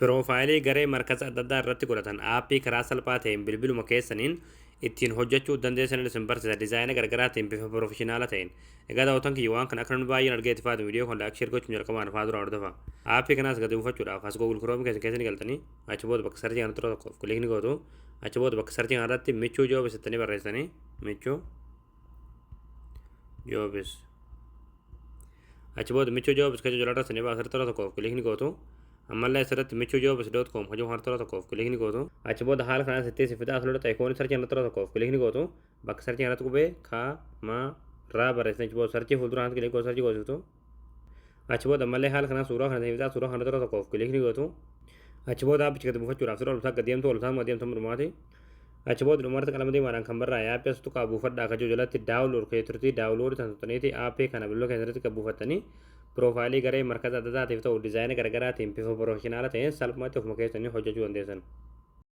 Piroofaayilii garee markaza adda addaa irratti godhatan aappii karaa salphaa ta'een bilbiluma keessaniin ittiin hojjechuu dandeessan isin barsiisa, dizaayina gargaraatiin bifa professional ta'een. Egaa daawwattoon kiyya, waan kana akka namni baay'een argee itti fayyadamu viidiyoo kana like, share gochuun jalqabaan fa'aa dura hordofa. Aappii kanaas gadi buufachuudhaaf as Google Chrome keessan keessa ni galtanii, achi booda bakka search kanatti yeroo tokkoof click ni gootu. Achi booda bakka search kanarratti Michuu Jobs jettanii barreessanii, Michuu Jobs. Achi booda Michuu Jobs kan jedhu irratti ni baasa, yeroo tokkoof click ni gootu. Ammallee asirratti michuujobs.com hojii kana yeroo tokkoof click ni gootu. Achi booda haala kanaan sitti si fidaa, asirratti icon search kanatti yeroo tokkoof click ni gootu. Bakka search kanatti qubee ka ma raa barreessanii, achi booda search fuuldura kanatti click gootu, search goositu. Achi booda ammallee haala kanaan suuraa kana fidaa, suuraa kana yeroo tokkoof click ni gootu. Achi booda aappicha gadi buufachuudhaaf sirra olsaa gadi deemtu, olsaa deemtu dhumaati. Achi booda dhumarratti qalama diimaadhaan kan barraa'e aappii as tuqaa buufadhaa akka jiru jalatti download kee turtii download kan tuqxaniiti aappii kana bilbila keessatti kan buufattanii piroofaayilii garee markaza adda addaatiif ta'u dizaayina garaagaraatiin bifa professional ta'een salphumatti ofuma keessanii hojjechuu dandeessan.